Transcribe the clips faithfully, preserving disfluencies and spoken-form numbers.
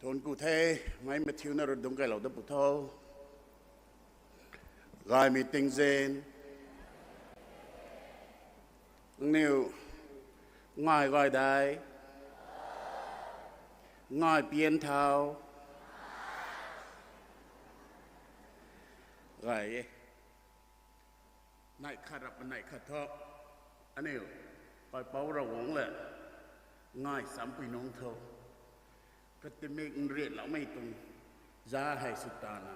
Thuanc ku the, mei mathiuna rui dungc kailou dat pu tho. Gaymei tingzin, aniu ngai gay dei, ngai pian thau, gay e. Neih khat rap neih khat thu, aniu kaipouc Ravguangc le ngai champui nungc tho. Katimik nrianloumei tuang za hei sw tana,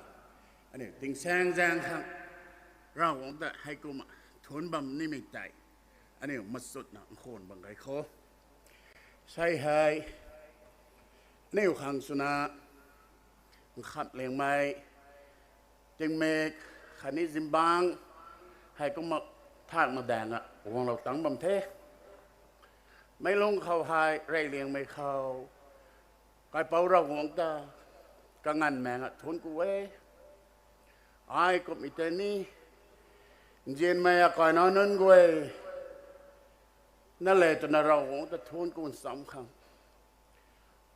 aniu tingsaeng zaeng khang Ravguangc ta heikumna thuanc bam nimei tei aniu machutna nkhwan bam gay khou, sei hei aniu khang swna nkhamh liangmei tingmik khatni zingbangc heikumna thakna daeng a guanglou tangc bam the. Meic lung khou hei reyliangmei khou kaipouc Ravguangc ta kanganv maengc a thuanc ku e. Ai kumhmei tei ni nzianmei akaina nunc guay na le twna Ravguangc ta thuanc ku nchamc khang,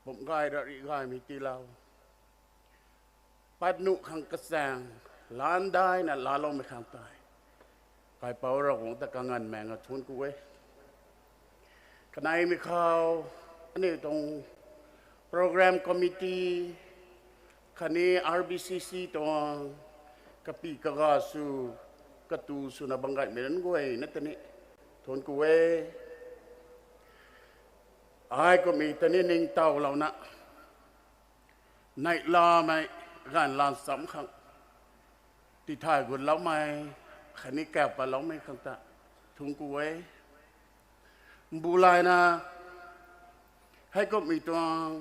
pumc gay ra rih gaymei tiilou, pat nuh khang kachaeng laandaina laaloumei khang tei kaipouc Ravguangc ta kanganv maengc a thuanc ku e. Kaneimei khou aniu tuang program committee khatni R B C C tuang kapy kaga sw, katu swna bam gaymei nunc guay na tei ni thuanc ku e. Ai kumhmei tei ni ningtowlouna neihlamei ganv lan cham khang tithay gutloumei khatni kau patloumei khang ta thuanc ku e. Mbu layna heikumhmei tuang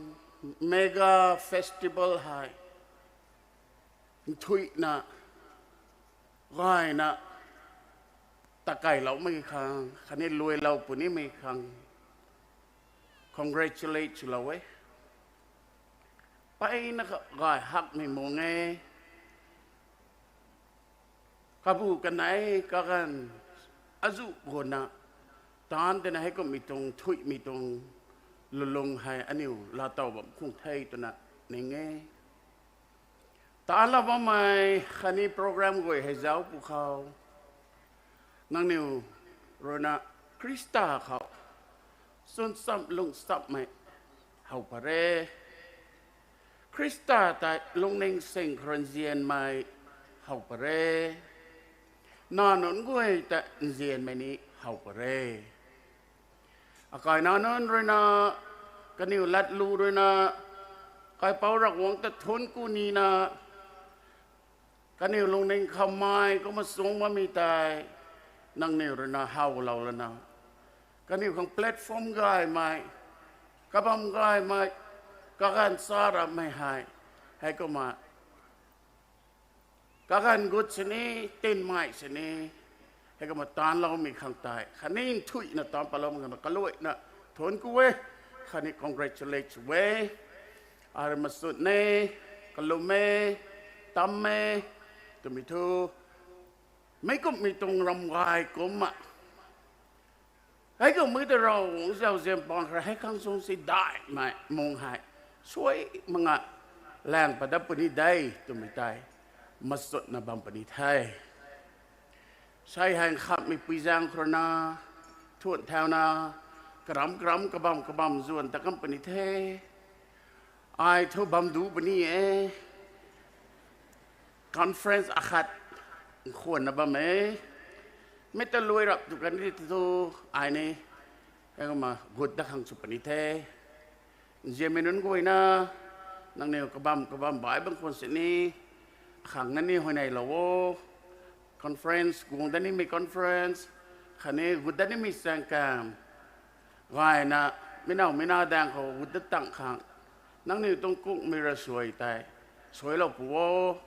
mega festival hei nthuihna gayna takailoumei khang khatni luailou punimei khang congratulate swlou e. Mpeyna kha gay hakmei mung e. Kabu kanei kaganv azuh guna taanc tina heikumhmei tuang nthuihmei tuang lulung hei aniu laatow bam khang the twna ning e. Taanclou bammei khatni program guay hei zauc pwkhou nangniw ruina Khrista khou chwn cham lung chammei how pat re. Khrista tei lungning sing khou rui nzianmei how pat re. Nac nunc guay ta nzianmei ni how pat re. Akaina nunc ruina, kaniw latlu ruina, kaipouc Ravguangc ta thuanc ku nina, kaniw lungning khamei kumna sung bammei tei nangniw ruina howlou lana, kaniw khang platform gaymei, kabam gaymei, kaganv cha ramei hei, heikumna kaganv gut sini, tinmei sini, heikumna taancloumei khang tei khatni nthuihna taanc patloumei khang kaluaina thuanc ku e, khatni congratulate sw e. Arui machut ne, kalum e, tam e twmei thu, meic kumhmei tuang ram gay kumcna heikumhmei ta Ravguangc zauzian pang khou rui hei khang sung si daihmei mung hei suai manga laeng pat dat puni de twmei tei machutna bam puni the. Sei hei nkhamhmei pui zaeng khou ruina thuan thauna, karam karam kabam kabam zuan ta kam puni the. Ai thu bam duc puni e. Conference akhat nkhwanna bam e. Mei ta luai rap tu kan di thu, ai ni heikumna gut dat khang sw puni the. Nzianmei nunc guayna, nangniw kabam kabam bai bam khwan sini, akhang na ni huayneylou o. Conference guang dat nimei conference, khatni gut dat nimei chaengkam gayna, meic nowmei na daeng khou gut dat tang khang nangniw tuang kungmei ravsuai tei suailou pu o.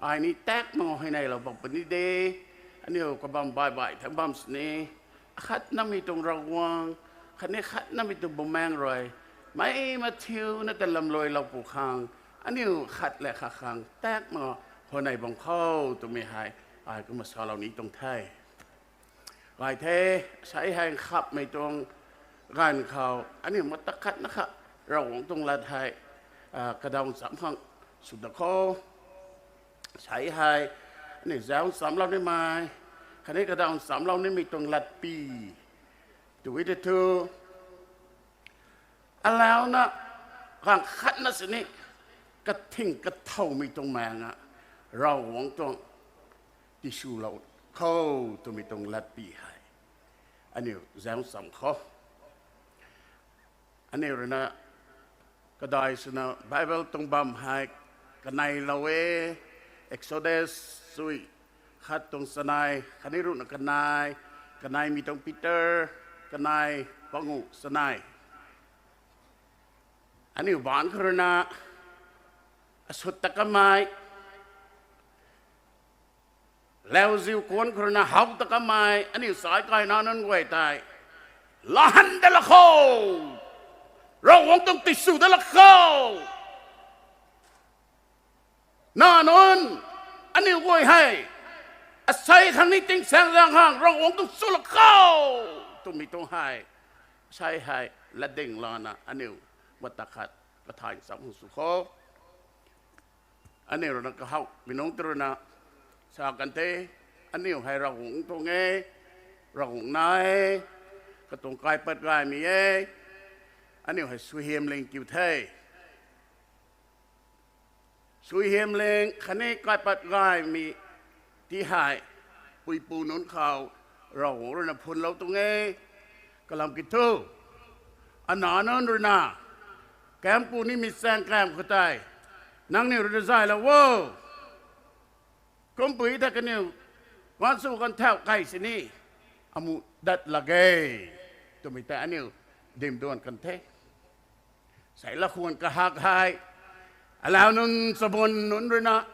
Ai ni tak mak huayneylou bam puni de. Aniu kabam bai bai thang bam sini, akhatnamei tuang Ravguangc khatni khatnamei tuang Bumaengh rui mei mathiuna ta lamluailou pu khang, aniu khat le khat khang tak mak huayney bam khou twmei hei ai kumna salou ni tuang the. Gay the, sei hei nkhamhmei tuang ganv khou aniu mata khatna kha Ravguangc tuang lat hei Kadaw nchamc khang sw da kho. Sei hei aniu zauc nchamclou nimei khatni kadaw nchamclou nimei tuang latpy tw e tei thu, alauna gaanv khatna sini kathing kathowmei tuang maeng a Ravguangc tuang tiswlou kho twmei tuang latpy hei aniu zauc nchamc kho. Aniu rui na kadai swna Bible tuang bam hei kaneilou e. Exodus sui khat tuang chanei khatni ruhna kanei, kaneimei tuang Peter kanei, panguh chanei. Aniu baanc khou rui na asut ta kamei, lauziu kuanc khou rui na how ta kamei aniu sai kaina nunc guay tei lahan dat la kho. Ravguangc tuang tisw dat la kho. Nac nunc, aniu guay hei asei khang ni tingsaengzaeng khang Ravguangc tuang sw la kho twmei tuang hei, asei hei latding lana aniu mata khat kathay nchamc khang sw kho. Aniu rui na kahawmei nunc tei rui na sa kan the, aniu hei Ravguangc tuang e, Ravguangc nac e, katuang kaipat gaymei e. Aniu hei suaihiamling kiu the. Suaihiamling khatni kaipat gaymei ti hei puipu nunc khou Ravguangc rui na phunlou tuang e. Kalam kiu thu, anac nunc rui na kampu nimei chaeng kamv khou tei nangniw rui na zaylou o. Kumpui ta kaniw ganv sw ganv thau key sini amu dat lak ge twmei tei aniu dim duan kan the. Sei lakhwan kahak hei alau nunc chabuan nunc rui na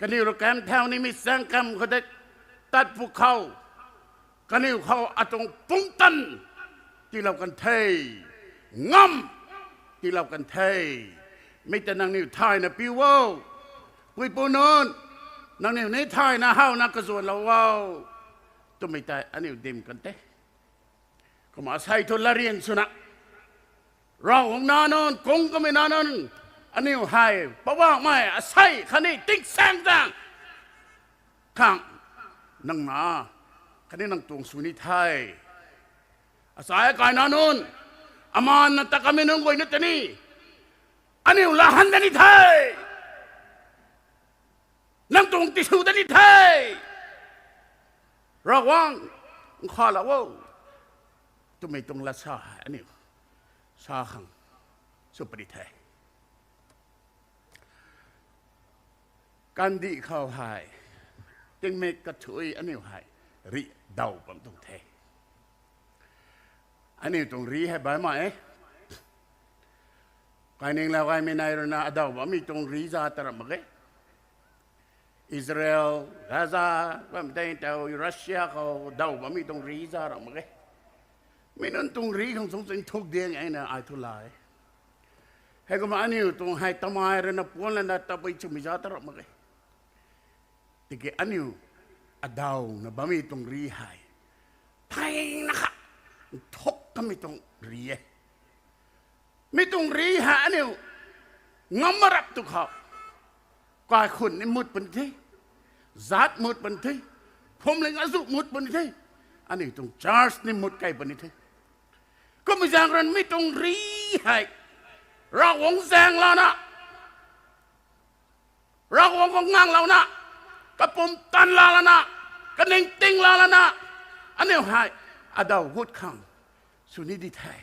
kaniw rui kamv thau nimei chaeng kamv khou tei tat pwkhou, kaniw khou atuang pumtan tiilou kan the, ngam tiilou kan the. Mi ta nangniw thayna piu o, puipu nunc, nangniw ni thayna howna kazuanlou o twmei tei aniu dim kan the. Kumna sei thu latryan swna Ravguangc nac nunc, kung kamei nac nunc, aniu hei Poubauhmei asei khatni tingsaengzaeng khang nang na khatni nang tuang sw ni the. Asei kaina nunc, amanna ta kamei nunc guayna ta ni aniu lahan dat ni the. Nang tuang tisw dat ni the. Ravguangc, nkhavlou o twmei tuang lat sa hei aniu sa khang sw puni the. Kandih khou hei tingmik kathuic aniu hei rih daw bam tuang the. Aniu tuang rih hei bammei e. Kaininglau gaymei nei rui na adaw bammei tuang rih za ta ramh mak ge. Israel, Gaza, bammei tei tau Russia khou daw bammei tuang rih za ramh mak ge. Mi nunc tuang rih khang sung chun thuk diang e na ai thu la e. Heikumna aniu tuang hei tamei rui na puan lana tabui chumei za ta ramh mak ge. Tiki aniu adawna bammei tuang rih hei theina kha nthuk kamei tuang rih e. Mi tuang rih hei aniu ngam marap tu khou, kaikhunc ni mut puni the, zaat mut puni the, phuamling azuh mut puni the, aniu tuang church ni mut key puni the. Kummei zaeng rui mi tuang rih hei Ravguangc zaeng lana, Ravguangc khou nganglouna, kapumtan laa lana, kaningting laa lana, aniu hei adaw gut khang sw ni di the.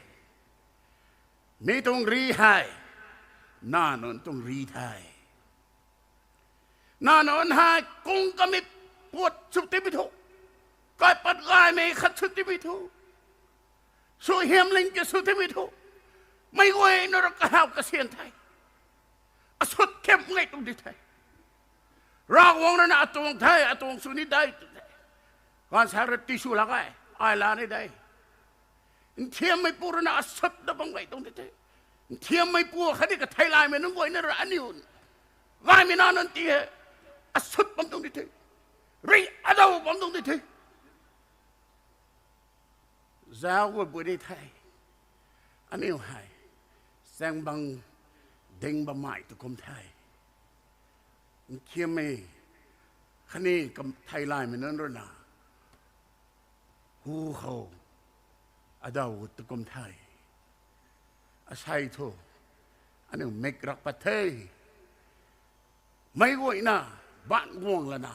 Mi tuang rih hei nac nunc tuang rih the. Nac nunc hei kung kamei puat sw timei thu, kaipat gaymei khat sw timei thu, suaihiamling ki sw timei thu, meic guayna rui kahaw kasian the. Asut kham ngai tuang di the. Ravguangc rui na atuang the, atuang sw ni de tw the. Gaanvsaekc rui tisw lak e, ai laa ni de. Nthiammeipu rui na asut na bam gay tuang di the. Nthiammeipu khatni katheilaymei nunc guayna rui aniu gaymei nac nunc ti hei asut bam tuang di the. Rih adaw bam tuang di the. Zauc guay puni the. Aniu hei chaeng bang Ding bammei tu kum the. Nkhiammei khatni kam theilaymei nunc rui na hu khou adaw tu kum the. Asei thu aniu mik rak pat the. Meic guayna baan guang lana,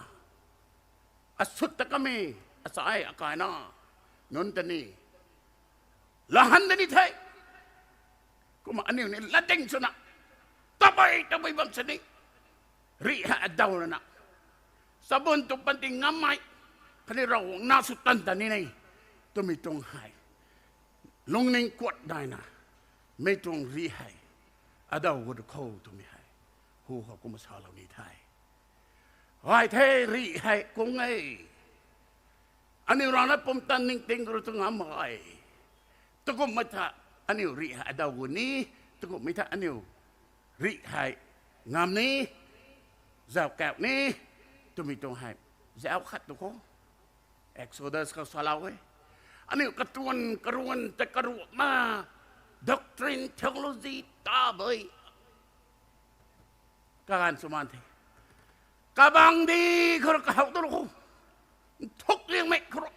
asut ta kamei, asai akaina nunc ta ni lahan da ni the. Kumna aniu ni latding swna, tabui tabui bam sini, rih hei adaw lana, sabun tu panty ngammei khatni Ravguangc na sw tan ta ni ne twmei tuang hei lungning kuat daina, mei tuang rih hei adaw gut khou twmei hei hu khou kumna salou ni the. Gay the, rih hei kung e. Aniu rana pumtan ningting ru tu ngam mak e. Tukumhmei tha aniu rih hei adaw gut ni, tukumhmei tha aniu rih hei ngam ni, zauc kauh ni twmei tuang hei zauc khat tu khou Exodus khou salou e. Aniu katuan karuan ta karuakna, doctrine, theology tabui kaganv sw man the. Kabangdi khou rui kahouc tu khou, nthuk liangmei khou rui,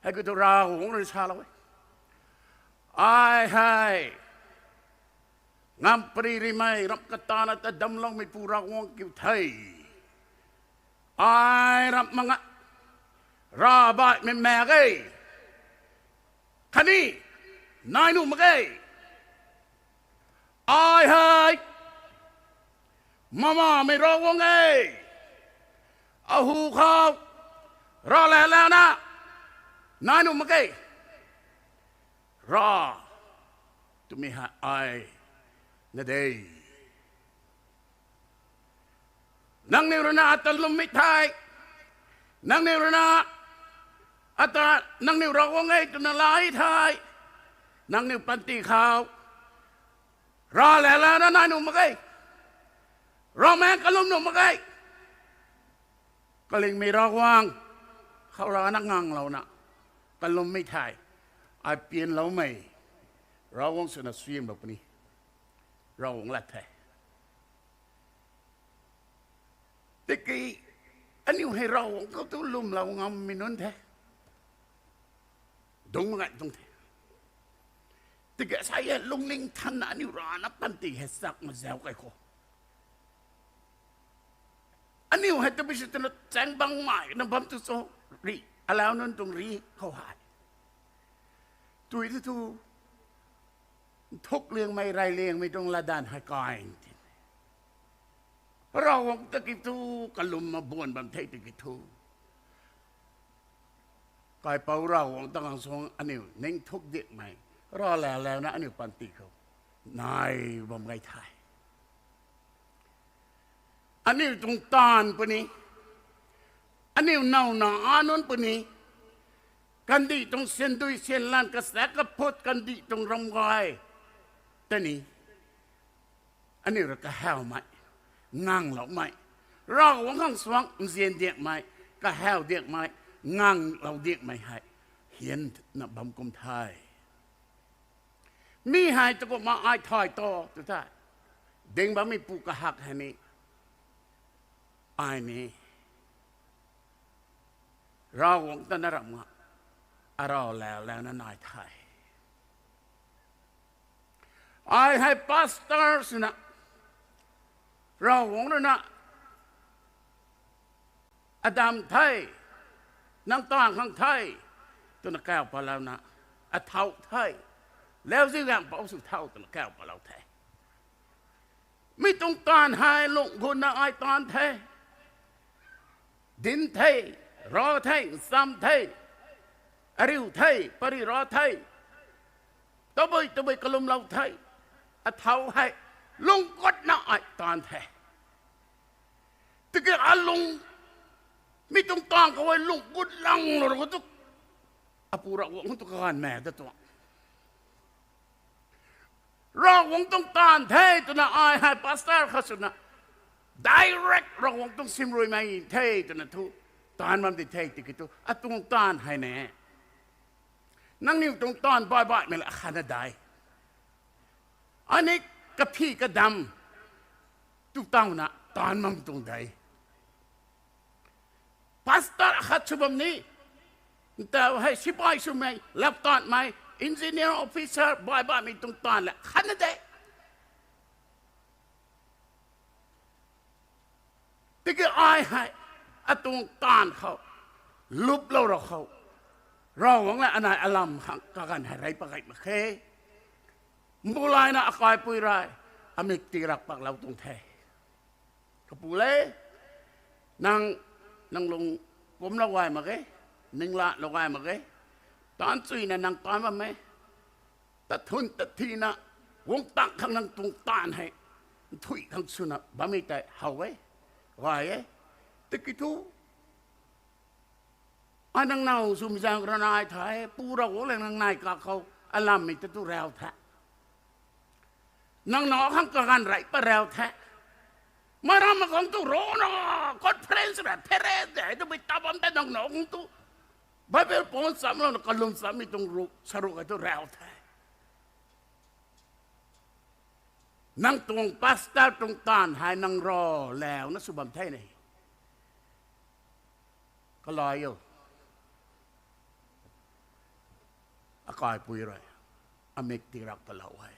hei kiu thu Ravguangc rui salou e. Ai hei ngamparymei ramh katana ta damcloumeipu Ravguangc kiu the. Ai ramh mak ge, ravbaihmei mak ge, khatni nai nuh mak ge. Ai hei mamamei Ravguangc e. Ahu khou ravlaulauna nai nuh mak ge. Rav twmei hei ai na de. Nangniw rui na ata lwmmei thei, nangniw rui na ata, nangniw Ravguangc e twna lay thei, nangniw panty khou ravlaulauna nai nuh mak ge. Ravmaengc kalum nuh mak ge. Kalingmei Ravguangc khou rana nganglouna kalummei thei, ai pianloumei Ravguangc swna suaihiamlou puni. Ravguangc lat the. Tiki aniu hei Ravguangc khou tu lwmlou ngammei nunc the. Dungc mak ge tuang the. Tiki sa e lungning thanna aniu rana panty hei chak mazauc kai khou, aniu hei tabui sw twna chaeng bangmei na bam tu cho, rih, alau nunc tuang rih khou hei tui tu tu, nthuk liangmei, rey liangmei tuang latdanv hei kai ti. Ravguangc ta ki thu, kalum mabuan bam the tiki thu, Kaipouc Ravguangc ta khang suang aniu ning thuk diakmei, ravlaulauna aniu panty khou nai bam gay the. Aniu tuang taanv puni, aniu nowna a nunc puni, kandih tuang syandui syanlan, kasaek kaphut, kandih tuang ramgay ta ni, aniu rui kahawmei, ngangloumei, Ravguangc khang suang nzian diakmei, kahaw diakmei, nganglou diakmei hei hianna bam kum the. Mi hei tu kumna ai thay ta tu the. Ding bammeipu kahak hei ni, ai ni Ravguangc ta na ramh nga, aravlaulauna nai the. Ai hei pastor swna, Ravguangc rui na, adam the, nang taanv khang the twna kaw patlouna, athau the, lauziu gaengc pou sw thau twna kaw patlou the. Mi tuang taanv hei lung gutna ai taanv the. Dinc the, ra the, ncham the, ariu the, pari ra the, tabui tabui kalumlou the, athau hei lung gutna ai taanv the. Tiki alung, mi tuang taanv khou hei lung gut langlou khou tu, Apu Ravguangc tu kaganv mak ta tuang. Ravguangc tuang taanv the twna ai hei pastor khat swna, direct Ravguangc tuang simruimei the twna thu taanv bam di the tiki thu, atuang taanv hei ne, nangniw tuang taanv baih baihmei la khatna dai. Ani kaphi kadam tu tauna taanv mang tuang de. Pastor akhat sw bam ni, ntaw hei sipai swmei, laptatmei, engineer, officer, bai bammei tuang taanv le khatna de. Tiki ai hei atuang taanv khou luplou ra khou, Ravguangc le anei alam khang kaganv hei rey pakai mak khe. Mbu layna akaipui rui amik tirak paklou tuang the. Kapu le, nang, nang lung kumclou gay mak ge, ninglatlou gay mak ge, taanv chuyna nang taanv bam e, tathun tathina, guang tang khang nang tuang taanv hei nthuih khang swna bammei tei how e, gay e. Tiki thu, ai nang now swmei zaeng rui nai the, Pu Ravguangc le nang nai kakhou alammei ta tu rau the. Nang nac khang kaganv rey pat rau the. Meic ram khang tu rana, conference ra phere de, twmei ta bam tei nang nac khang tu Bible paan chamlouna kalum chammei tuang ru, saruk hei tu rau the. Nang tuang pastor tuang taanv hei nang ra launa sw bam the ni. Kalai o. Akaipui rui amik tirak talou e.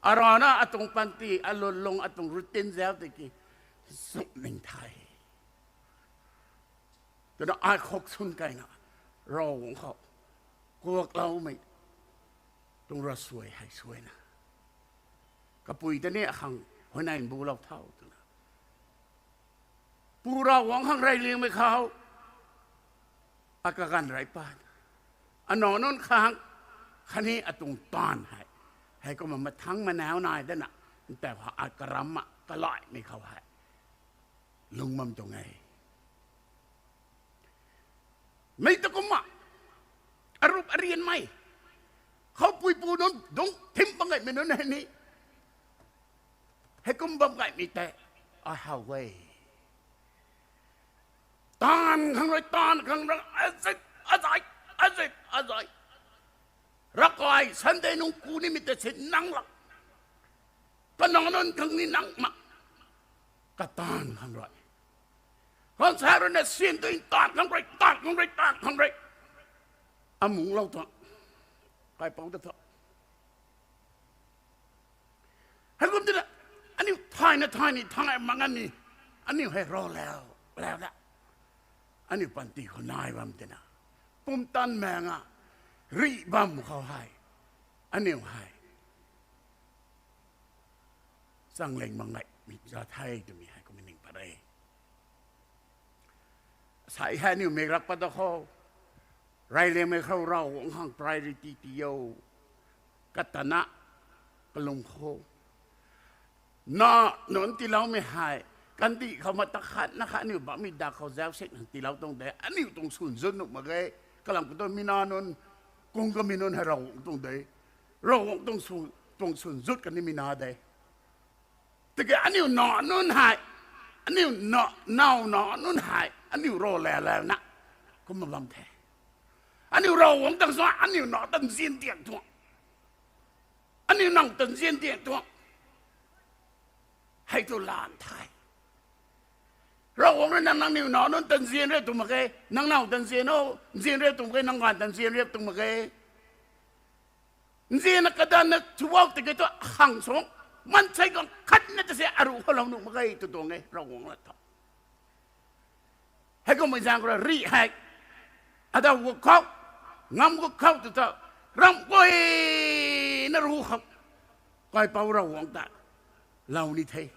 Arana atuang panty, alunlung, atuang routine zau tiki suk ning the. Twna ai khok swn kaina, Ravguangc khou kuakloumei tuang ravsuai hei suaina, kapui ta ni akhang huayney bulou tho twna, Pu Ravguangc khang reyliangmei khou, akaganv rey pat, anac nunc khang, khatni atuang taanv hei, heikumna mathangc manau nai dana, ntaw ha ai karamna kalaimei khou hei lung bam tuang e. Mei ta kumna, arup arianmei, khou puipu nunc dungc thim bam gaymei nunc hei ni, heikum bam gaymei tei, ai how e. Taanv khang rui, taanv khang rui, azit, azai, azit, azai. Ravkai Sunday nung ku nimei ta si nang lak. Kanac nunc khang ni nang mak. Kataanv khang rui, gaanvsaekc rui na sin tu taanv khang rui, taanv khang rui, taanv khang rui, amunglou tuang, kaipouc ta thu. Heikum tina, aniu thayna thay ni thay mak a ni, aniu hei ralau, lau da. Aniu panty khou nai bam tina, pumtan maeng a, rih bam khou hei, aniu hei changling mak ngaymei za the twmei hei kumna ning pat e. Sai hei aniu mik rak pat da khou, reyliangmei khou Ravguangc khang priority tii o, katana, kalum khou. Nac nunc tiiloumei hei, kandih khou ma ta khatna khat aniu bammei dak khou zauc sik nang tiilou tuang de, aniu tuang swn zut nuh mak ge, kalam khou tu mi nac nunc, kung kamei nunc hei Ravguangc tuang de, Ravguangc tuang swn, tuang swn zut kanimei nac de. Tiki aniu nac nunc hei, aniu nac, naw nac nunc hei, aniu ralau launa, kumna bam the. Aniu Ravguangc tang sa, aniu nac tanzian diang tuang, aniu nac tanzian diang tuang, hei tu lan the. Ravguangc rui nang, nangniw nac nunc tanzian riu tuang mak ge, nang naw tanzian o, nzian riu tuang mak ge, nang gaanv tanzian riu tuang mak ge. Nzianna kadanna thubak tiki tu khang sung, maansei khang khatna ta se aruh khoulou nuh mak ge tw tuang e Ravguangc la tho. Heikummei zaeng khou rui rih hei, adaw gu khou, ngam gu khou tw ta, ramh guayna ruh khou, kaipouc Ravguangc ta lou ni the.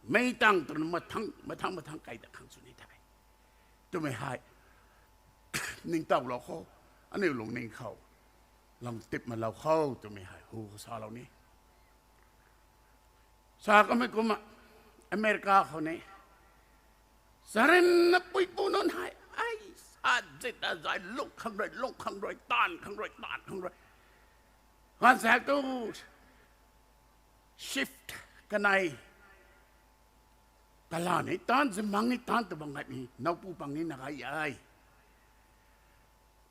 Mei tang twna mathang mathang mathang kai ta khang sw ni the twmei hei ningtowlou khou, aniu lungning khou lam tip malou khou twmei hei hu khou salou ni. Sa kamei kumna, America khou ni, charynna puipu nunc hei, ai, azit azai lung khang rui, lung khang rui, taanv khang rui, taanv khang rui, gaanvsaekc tu shift kanei, kala ni taanv, zimang ni taanv tw bam ngai ni, nowpu pang ni na gay e.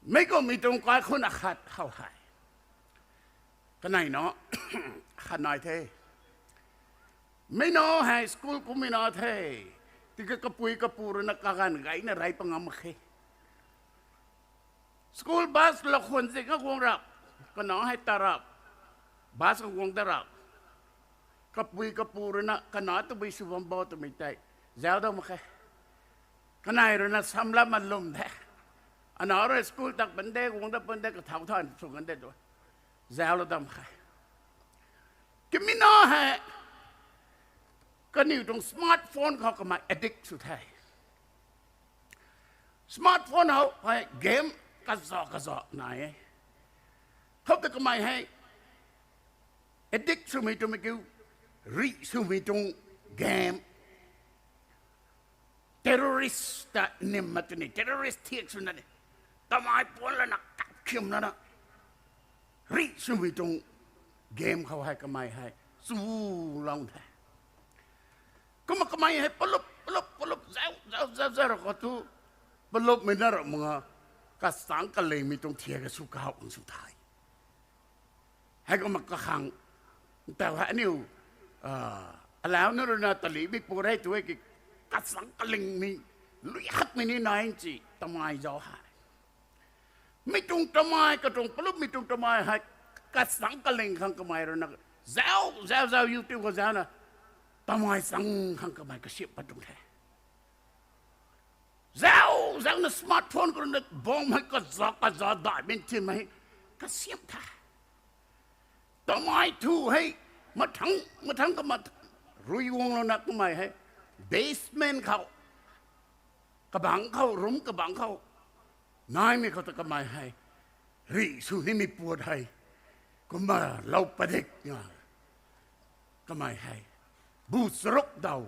Meic kummei tuang kaikhunc akhat khou hei, Kanei na, khat nai the. Mei na hei school kummei na the. Tiki kapui kapu rui na kaganv gayna rey pa ngam mak khe. School bus lakhwan zing a guang rap, kana hei ta rap, bus a guang da rap. Kapui kapu rui na kana tabui sw bam bo twmei tei zauc dau mak khe. Kanei rui na samlam a lum the. Ana rui school tak pan de, guang da pan de, kathau tha sw kan de tu. Zauc la dam khe. Kimei na hei, kaniw tuang smartphone khou kamei addict sw the. Smartphone hou hei game kaza kaza nai e. Khou ta kamei hei addict swmei twmei kiu, rih swmei tuang game. Terrorist ta nim ma tw ni, terrorist thiak swna ni. Tamei puan lana kap khiam lana. Rih swmei tuang game khou hei kamei hei chu lou the. Kumna kamei hei palup, palup, palup, zau, zau, zau, zau ra khou tu, palupmei na ra manga, kasang kalingmei tuang thiak ka sw kau ang sw the. Hei kumna kakhang, tau hei aniu, alau na rui na talimei pu rei tu e ki, kasang kalingmei, lui hakmei ni nai ci, tamei zau hei. Mi tuang tamei, katuang palupmei tuang tamei hei, kasang kaling khang kamei rui na, zau, zau, zau, YouTube khou zau na, tamei sang khang kamei kasiam pat tuang the. Zau, zau na smartphone khou rui na bam hei kaza, kaza, daihmei thimei, kasiam the. Tamei thu hei, mathang, mathang ka mat, rui guang lou na kamei hei, basement khou, kabangc khou, room kabangc khou, naimei khou ta kamei hei, rih sw nimei puat hei, kumna lou padik nga, kamei hei, bu charuk daw,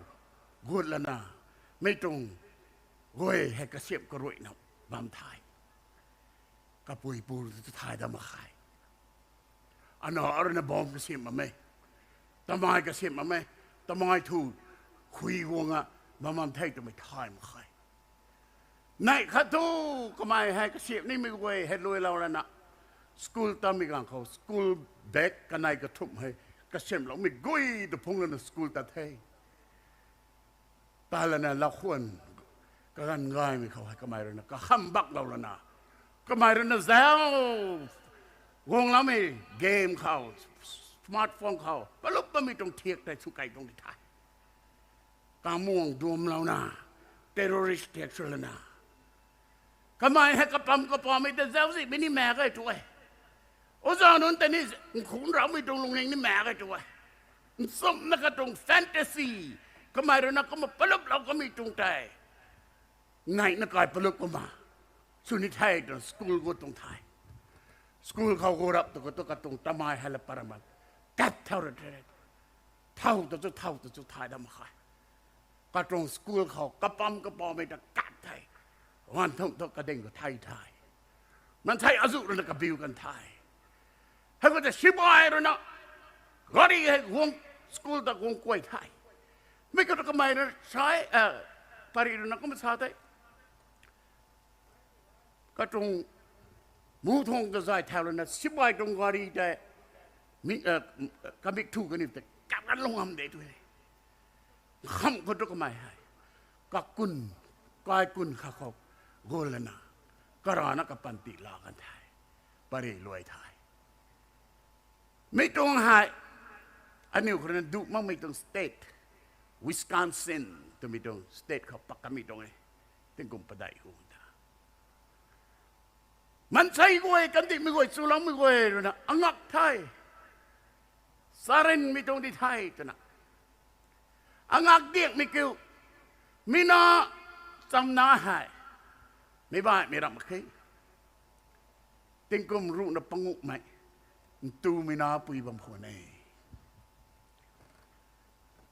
gut lana, mei tuang, guay hei kasiamh karuina, bam the. Kapui pu tu thay dat mak khe. Ana arui na bam kasiamh mak e. Tamei kasiamh mak e. Tamei thu khui guang a bam bam the twmei thay mak khe. Neih khat thu kamei hei kasiamh nimei guay hei luailou lana, school tammei ganv khou school bag kanei kathumh hei kasiamhloumei guay tu phungc lana school tat the. Tat lana lakhwan kaganv gaymei khou hei kamei rui na kaham baklou lana, kamei rui na zau guangloumei game khou, smartphone khou palup bammei tuang thiak tei sw kei tuang di the. Kamuang duamlouna, terrorist thiak sw lana, kamei hei kapam kapammei ta zauczihmei ni mak ge tu e. Oza nunc tei ni nkhunc raumei tuang lungning ni mak ge tu e. Nchumhna katuang fantasy, kamei rui na kumna paluplou kamei tuang tei, neihna kai palup kumna, sw ni the twna school gut tuang the. School khou gu rap tu khou tu katuang tamei hei la paramei, kat thau ra the. Thau ta chu, thau ta chu thay dat mak khe. Katuang school khou kapam kapammei ta kat the. Ganv thumh thu kading khou thay the. Maansei azuh rui na kabiu kan the. Hei khou ta sipai rui na gari hei guang, school ta guang kuay the. Mi khou ta kamei rui sa e, pari rui na kumna sa the. Katuang mu thang ta zay thau lana sipai tuang gari tei, mi, kamik thu kaniw tei kap kan lung ngam de tu e. Kham khou tu kamei hei, kakun, kaikun kha khou gu lana, karana kapanty laa kan the, pari luai the. Mi tuang hei, aniu khou rui na duh makmei tuang state, Wisconsin twmei tuang state khou pak kamei tuang e, tingkum padeih hu ta. Maansei guay, kandihmei guay, chuloumei guay rui na angak the, sarinmei tuang di the twna, angak diakmei kiu, mi na chamna hei, meic baihmei ramh khe, tingkum ruhna panguhmei, ntumei na pui bam khwan e.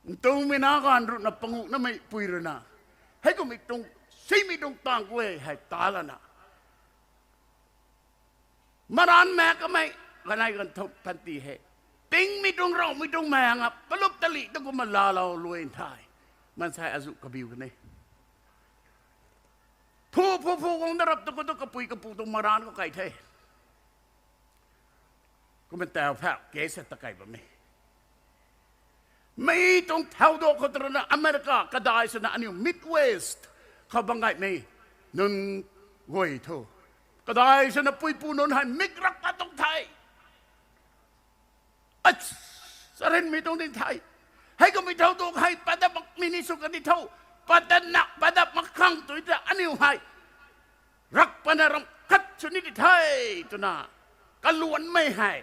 Ntumei na ganv ruhna panguhnamei pui rui na, hei kummei tuang, simei tuang tang guay hei ta lana, maranc mak kamei, ganei ganv thumh panty hei, tingmei tuang ravmei tuang mei nga palup talih tu kumna laalou luai the. Maansei azuh kabiu kan e. Phu phu phu guang da rap tu khou tu kapui kapu tuang maranc khou kai the. Kumna tau phau case ta kai bam e. Mi tuang thau do khou tw rui na America kadai swna aniu Midwest khou bam gaymei nunc guay thu, kadai swna puipu nunc hei mik rak pat tuang the. Ach, sarinmei tuang ding the. Hei kummei thau do hei pat dat makmei ni sw kan di tho. Pat dat na, pat dat mak khang tui ta aniu hei rak pana ram khat sw ni di the, twna kaluanmei hei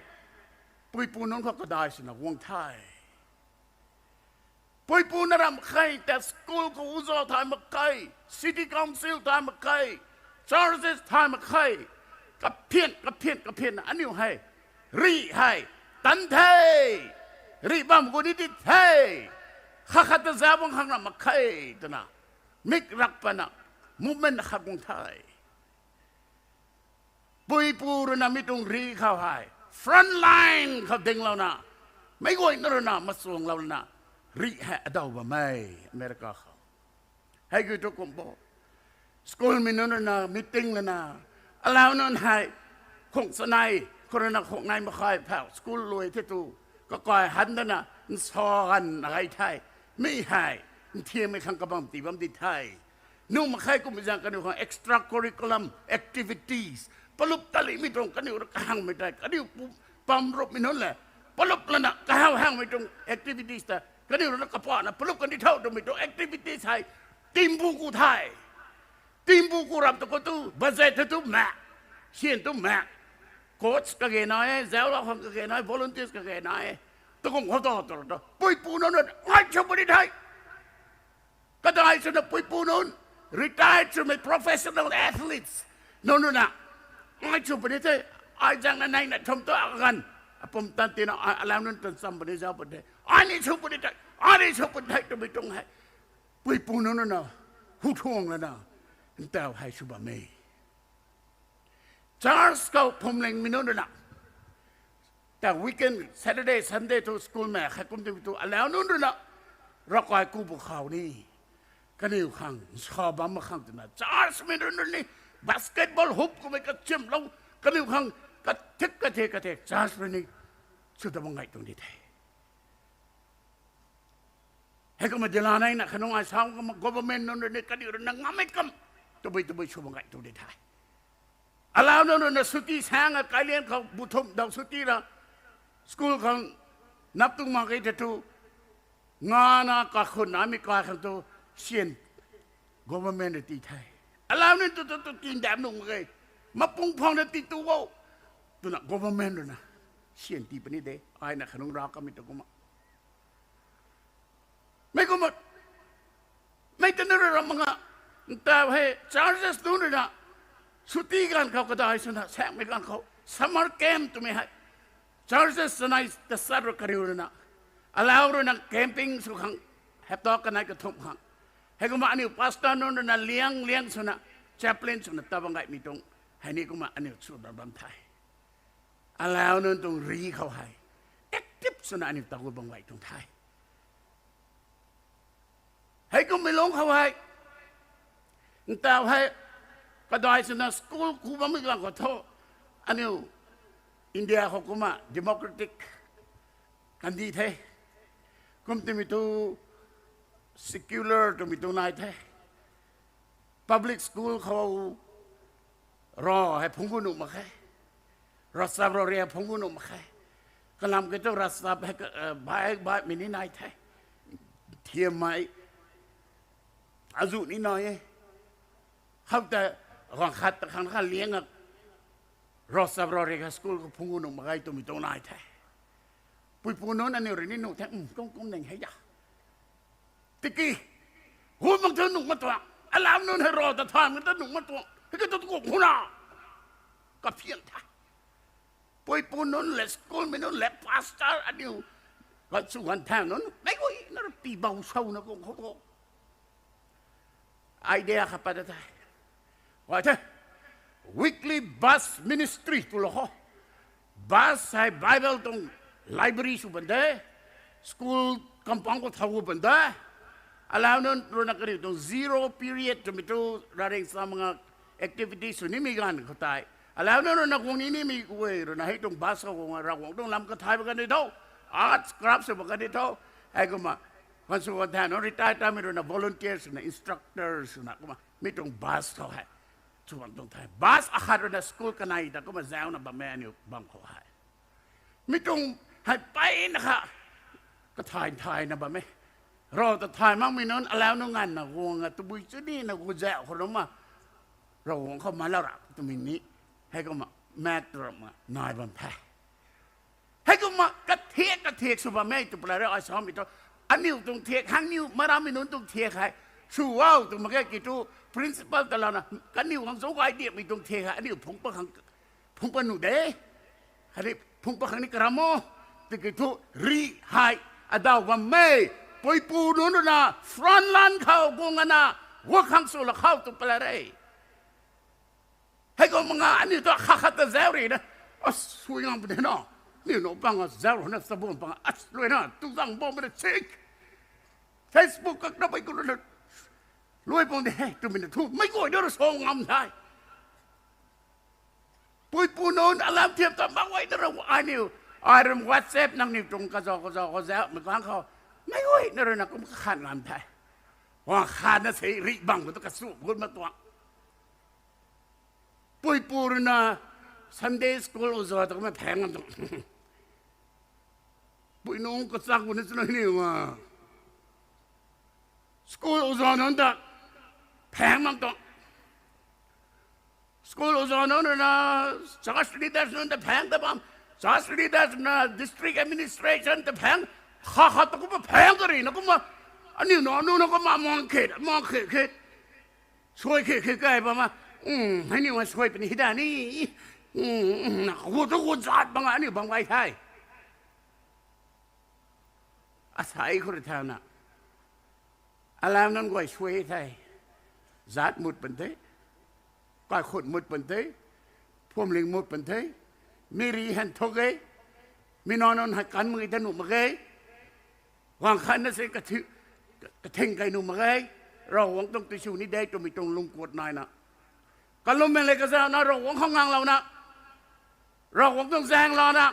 puipu nunc khou kadai swna guang the. Puipu na ram khe ta school khou uza thay mak khe, city council thay mak khe, churches thay mak khe, kaphian kaphian kaphian aniu hei rih hei tan the, rih bam gu ni di the, khat khat ta za bang khang ram mak khe, twna mik rak pana movement khat guang the. Puipu rui na mi tuang rih khou hei front line khou dinglouna, meic guayna rui na machuanglou lana rih hei adaw bam e America khou. Hei kiu thu kum bo, schoolmei nunc rui na meeting lana, alau nunc hei khung chanei khou rui na khung nai mak khe phau school lui the tu, kakai han dana nsa ganv na gay the. Mi hei nthiammei khang kabam ti bam di the. Nuh mak khe kummei zaeng kaniw khang extra curriculum activities, palup talimei tuang kaniw rui kahangmei tei, kaniw pu-, pam rupmei nunc le palup lana kahaw hangmei tuang activities ta kaniw rui na kapana palup kan di tho twmei tuang activities hei timbu ku the. Timbu ku ram tu khou tu budget tu mak, syan tu mak, coach kage nai e, zauclou khang kage nai e, volunteers kage nai e. Tukum khou ta tu ta puipu nunc rui ngai sw pw di the. Kadai swna puipu nunc, retired swmei professional athletes nunc rui na ngai sw pw di the. Ai zaeng na nei na thum tu aganv, apum tan tina ai alau nunc tan cham pw ni zauc pw the. Ai ni sw pw di the, ai ni sw pw di the twmei tuang hei puipu nunc rui na hu thuang lana ntau hei sw bam e. Church khou phwamlingmei nunc rui na, ta weekend, Saturday, Sunday thu school mei khat kum timei thu alau nunc rui na ravkai ku bu khou ni kaniw khang nsa bam mak khang twna churchmei nunc rui ni basketball hoop kummei kachiamlou, kaniw khang kathik kathe kathe church rui ni sw ta bam gay tuang di the. Heikumna dila nei na khanung ai sa kumna government nunc rui ni kaniw rui na ngammei kam tabui tabui sw bam gay tuang di the. Alau nunc rui na chutti sang a kailian khou bu thumh daw chutti ra school khang nap tuang mak ge the tu, ngana kakhun namei kai khang tu syan government rui ti the. Alau nunc tu tu tu tin dam nuh mak ge, mapung phang na ti tu o, twna government rui na syan ti puni de. Ai na khanung ra kamei tu kumna mei kumna, mei ta na rui ram mak nga, ntau hei churches nunc rui na chutti ganv khou kadai swna saekmei ganv khou summer camp twmei hei churches chanei ta sat rui kariu rui na, alau rui na camping sw khang hapta kanei kathumh khang, heikumna aniu pastor nunc rui na liang liang swna chaplain swna ta bam gaymei tuang hei ni kumna aniu sw bam bam the. Alau nunc tuang rih khou hei active swna aniu ta gu bam gay tuang the. Heikummei lungc khou hei, ntau hei kadai swna school ku bammei ganv khou thu, aniu India khou kumna democratic kandih the. Kum timei tu secular twmei tu nai the. Public school khou rav hei phungc gu nuh mak khe. Ravchap ravriak phungc gu nuh mak khe. Kalam kiu thu ravchap hei ka, eh, bai, baihmei ni nai the. Thiammei azuh ni nai e. Khoutei gaanv khat ta khang kha liang a ravchap ravriak kha school khou phungc gu nuh mak ge twmei tuang nai the. Puipu nunc aniu rui ni nuh the, um, kum kum ning hei a. Tiki, hu mak thu nuh mak tuang, alau nunc hei rav ta thay mak ta nuh mak tuang, hei ka tu tu kung huna kaphian the. Puipu nunc le, schoolmei nunc le, pastor aniu, ganv sw ganv thang nunc, meic guayna rui pi bou souna kung khou tu idea khat pat the. Gay the, weekly bus ministry twlou khou. Bus hei Bible tuang library sw bam de, school compound khou thau gu bam de. Alau nunc rui na kaniw tuang zero period twmei tu, raring sa mak nga activity sw nimei ganv khou tei Alau nunc rui na guang ni nimei guay rui na hei tuang bus khou guang Ravguangc tuang lam kathay bam kan di tho. Arts, crafts sw bam kan di tho. Hei kumna, kan sw kan thaeng nunc retire tamei rui na volunteer sw na, instructor sw na kumna mi tuang bus khou hei sw bam tuang the. Bus akhat rui na school kanei ta kumna zauna bam e aniu bam khou hei. Mi tuang hei peyna kha kathay thayna bam e. Rav ta thay makmei nunc alau nunc nganvna guang a tabui chuni na gu zauh khou rui na Ravguangc khou malau ra twmei ni hei kumna mak tu ramna nai bam the. Hei kumna kathiak kathiak sw bam e tw pala re ai samei thu. Aniu tuang thiak hang niu marammei nunc tuang thiak hei sw o tw mak ge ki thu principal ta lana kaniw khang zauc gay diakmei tuang thiak hei aniu phungc pat khang phungc pat nuh de. Hei phungc pat khang ni karam o. Tiki thu rih hei adaw bam e. Puipu nunc rui na front line khou guang ana work khang sw la khou tw pala re. Hei kumna nga aniu tu khat khat ta zauc rui na, a sui ngam puni na, niu na pang a zauc rui na sabun pang a lui na tu zang bam puni sik. Facebook kak na bai ku rui na lui pang de he twmei na thu mei guay na rui sw ngam the. Puipu nunc alam thiam ta mak guay na rui aniu ai rui WhatsApp nangniw tuang kazauh kazauh kazauhmei khang khou mei guay na rui na kum kakhan ngam the. Guang khat na se rih bam khou tu kasu gut ma tuang. Puipu rui na Sunday school oja ta kumna phaeng ngam tuang. Pui nunc kachak bu ni chuna hini nga. School oja nunc ta phaeng ngam tuang. School oja nunc rui na church leaders nunc ta phaeng ta bam. Church leaders na district administration ta phaeng. Khat khat ta kumna phaeng kari na kumna aniu na nu na kumna mang khe mang khe khe. Suai khe khe kai bam a. Hei niu a suai puni hei da ni. Na gu tu gu zat bam a aniu bam gay the. Asei khou rui thauna alam nunc guay suai the. Zat mut pun the. Kaikhut mut pun the. Phwamling mut pun the. Mi rih hen thuk e. Mi na nunc hei kan mak ge ta nuh mak ge. Guang khat na se kathing kai nuh mak ge. Ravguangc tuang tei sw ni de twmei tuang lungkuat naina kalummei le kazauhna Ravguangc khou nganglouna Ravguangc tuang zaeng lana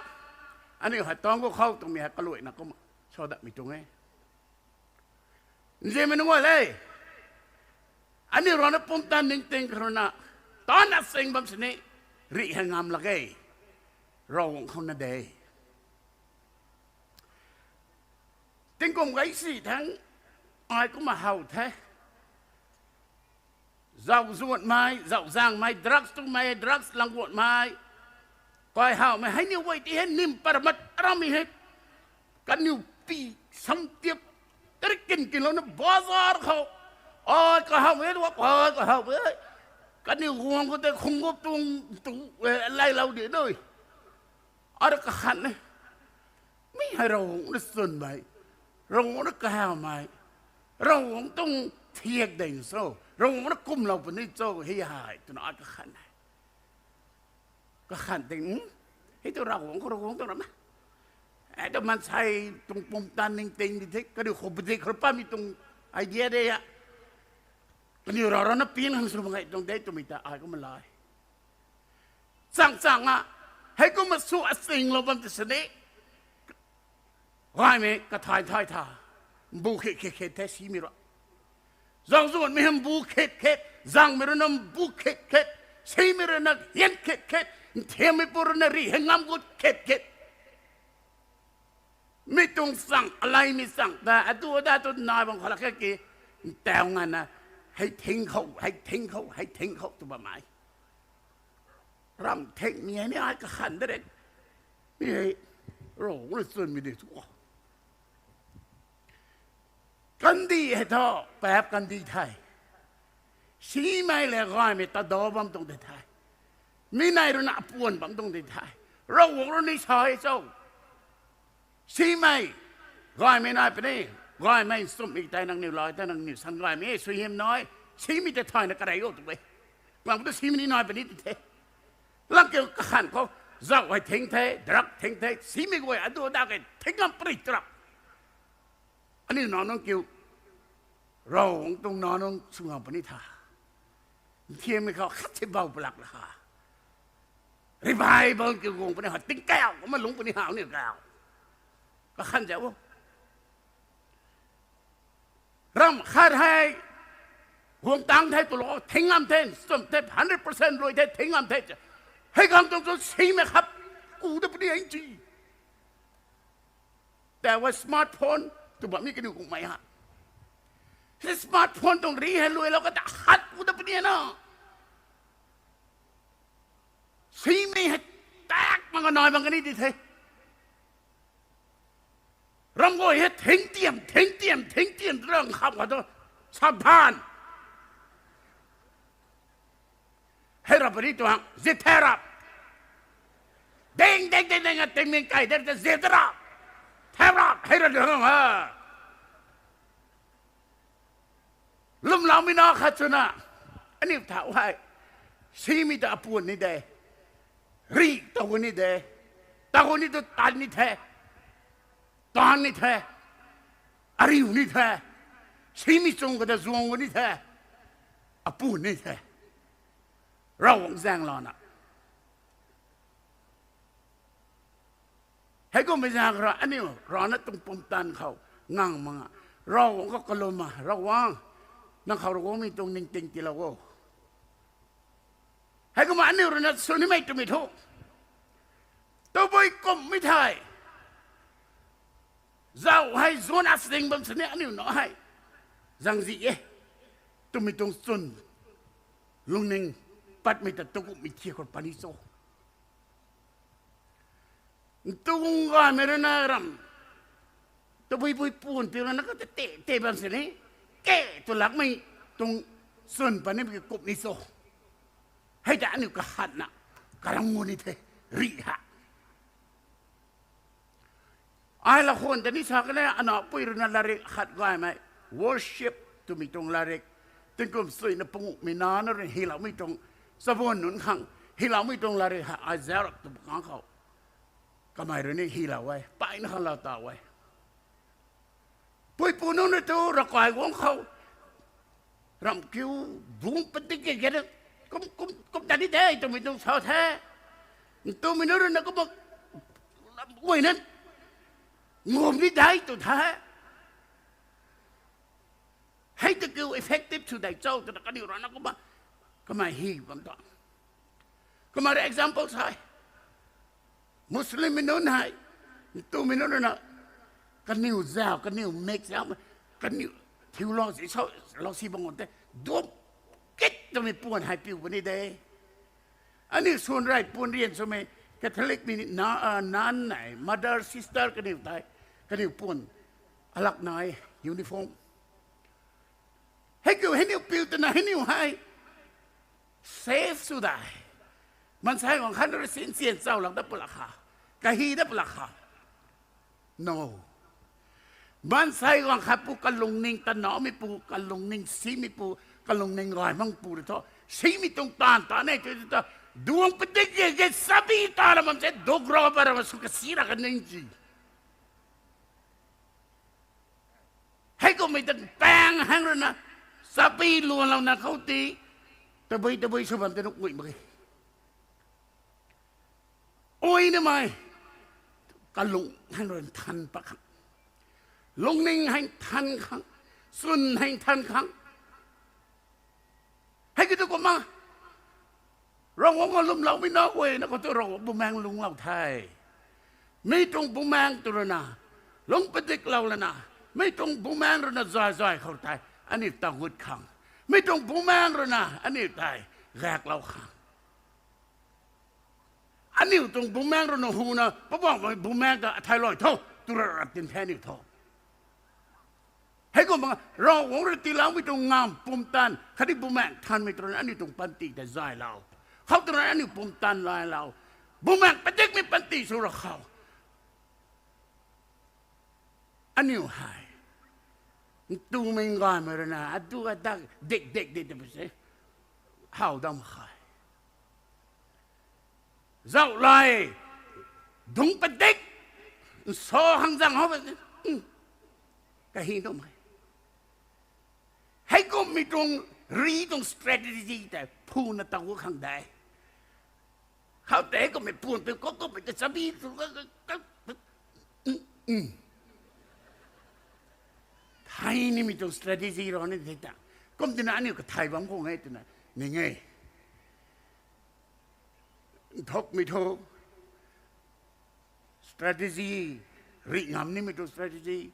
aniu hei tuang gu khou twmei hei kaluaina kumna sa datmei tuang e. Nzianmei nunc guay le, aniu rana pumtan ningting khou rui na taanv asing bam sini rih hei ngam lak e. Ravguangc khou na de. Tingkum gay si thangc ai kumna how the. Zauh zuanmei, zauh zangmei, drugs tumei, drugs langguanmei, kai howmei hei niw guay ti hei nim paramat arammei hei kaniw pi samtiap tari kin kinlouna bazar khou ai kahowmei tu ai kahowmei kaniw guang khou tei khunggup tuang tu lailou di nui. Ara kakhan e. Mi hei Ravguangc na chwnmei, Ravguangc na kahawmei, Ravguangc tuang thiak ding cho, Ravguangc na kumlou puni cho hei hei twna ai kakhan e. Kakhan ting, hei tu Ravguangc khou Ravguangc tuang ram e. Hei tu maansei tuang pumtan ningting di the kaniw khou padik khou pammei tuang idea de a. Kaniw rau rana pin khang sw mak ge tuang de twmei ta ai kumna lai. Chang chang a, hei kumna sw asinglou bam ti sini gaymei kathay thay tha, mbu khet khet khet the simei rui. Zauh zuanmei hei mbu khet khet, zangmei rui na mbu khet khet, simei rui na hian khet khet, nthiammei pu rui na rih hei ngam gut khet khet. Mi tuang chang, aleimei chang ta adu ada tu nai bam khou lak khe ki, ntaw nganvna, hei thing khou, hei thing khou, hei thing khou tw bammei ram thengmei hei ni ai kakhan de re. Mi hei Ravguangc na chwnmei di tu o. Kandih hei thu, paap kandih the. Simei le gaymei tadaw bam tuang de the. Mi nei rui na apuan bam tuang de the. Ravguangc rui ni sa e cho. Simei, gaymei nai puni, gaymei nchumhmei tei nangniw lai tei nangniw san gaymei e, suaihiam nai, simei tei thayna karey o tw e. Lang tu simei ni nai puni ti the. Lang kiu kakhan khou, zauh hei thing the, drug thing the, simei guay adu ada khe thing ngam pari trak. Aniu nac nunc kiu, Ravguangc tuang nac nunc sw ngam puni tha. Nthiammei khou khat si bau palak la ha. Revival kiu guang puni ha, tingkauh kumna lungc puni ha, aniu kau. Kakhan zau o. Ramh khat hei guang tang the twlou, thing ngam the, sum the, hundred percent rui the, thing ngam the. Hei khang tuang chu simei khat ku da puni e ci. Tei wa smartphone tw bammei kaniw kummei ha. Hei smartphone tuang ri hei luilou kata khat ku da puni na. Simei hei tak mak nai bang kani di the. Ramh guay hei thing tiam, thing tiam, thing tiam twna nkham khat tu. Sabhan. Hei rap puni tuang, zip the rap. Ding, ding, ding, ding, a tingmik kai de ta zip the rap. The rap, hei rap tuang ha. Lwmloumei na khat swna, aniu thau hei, simei ta apuan ni de, ri taw ni de, taw ni tu taan ni the, taan ni the, ariu ni the, simei chung kata zuang ni the, apuan ni the, Ravguangc zaenglouna. Heikummei zaeng ra aniu rana tuang pumtan khou ngang mak a, Ravguangc khou kalum a, Ravguangc, nang khou Ravguangc mei tuang ningting tiilou o. Heikumna aniu rui na sw nimei twmei thu, tabui kumhmei thei, zauh hei zuan asing bam sini aniu na hei zangzi e twmei tuang chwn lungning patmei ta tukumhmei thi khou puni cho. Ntu gaymei rui na ram, tabui bui pun pi rui na kata te te bam sini, ke tw lakmei tuang chwn puni ki kup ni cho. Hei ta aniu kahatna karam ngu ni the, ri ha. Ai lakhwan ta ni sa kan e, anac pui rui na latrik khat gaymei, Worship twmei tuang latrik, tingkum suina panguhmei na na rui hyloumei tuang, chabuan nunc khang hyloumei tuang latrik hei ai zauc rap tw kang khou, kamei rui ni hylou e, peyna khang lou taw e. Puipu nunc rui tu ravkai guang khou, ramh kiu, bung padik ke ke, kum, kum, kum ta ni de twmei tuang sa the. Ntumei nunc rui na kumna, ram guayna, ngum ni de tw the. Hei ta kiu effective sw dei cho twna kaniw rana kumna, kamei hy bam ta. Kamei rui example sa e. Muslimmei nunc hei, ntumei nunc rui na, kaniw zauc, kaniw mik zauc, kaniw theology, so, lou si bang te, duam kit twmei puan hei piu puni de. Aniu swan rey puan rian swmei, Catholic mei na, a, nan nei, mother, sister kaniw tei, kaniw puan alak nai, uniform. Hei kiu, hei niu piu twna, hei niu hei safe sw dei. Maansei guang khat rui sinsian chau lak dat pw lak kha, kahy dat pw lak kha. No. Maansei guang khat pu kalungning tanamei pu, kalungning simei pu, kalungning gay mang pu rui thu, simei tuang taanv ta ne tw ta, duang padik ge ge sabi ta la bam se duk ra ba ra sw kasi ra kaning ci. Heikummei ta paeng hang rui na, sabi luanlouna khou ti, tabui tabui sw bam te nuh mui mak ge. Ui namei, kalung hang rui nthan pat khang, lungning hei nthan khang, chwn hei nthan khang. Hei kiu tu kumna, Ravguangc kalumloumei na guayna khou tu Ravguangc Bumaengh lungclou the. Mi tuang Bumaengh tu rui na, lungc padiklou lana, mi tuang Bumaengh rui na zay zay khou tei, aniu tangut khang. Mi tuang Bumaengh rui na, aniu tei, gaeklou khang. Aniu tuang Bumaengh rui na huna, Poubauhmei Bumaengh ta athei luai tho, tu ra ra tin the aniu thu. Heikumna, Ravguangc rui tiiloumei tuang ngamv pumtan, khatni Bumaengh Nthanmei tu rui na aniu tuang panty tei zaylou. Khou tu rui na aniu pumtan laylou. Bumaengh padikmei panty sw ra khou. Aniu hei, ntumei gaymei rui na, adu adak, dik dik dik dik se, how dam khe. Zauhlay, dungc padik, nsa khang zang how, kahy nuhmei. Heikumhmei tuang ri tuang strategy tei phuna taw khang de. Khou tei kummei pun piu, kou kummei ta chabi tu, ka, ka, ka, mm, mm. Thay nimei tuang strategy rou ni thei ta. Kum tina aniu kathay bam khou nge twna ning e. Nthukmei thu strategy, rih ngam nimei tuang strategy,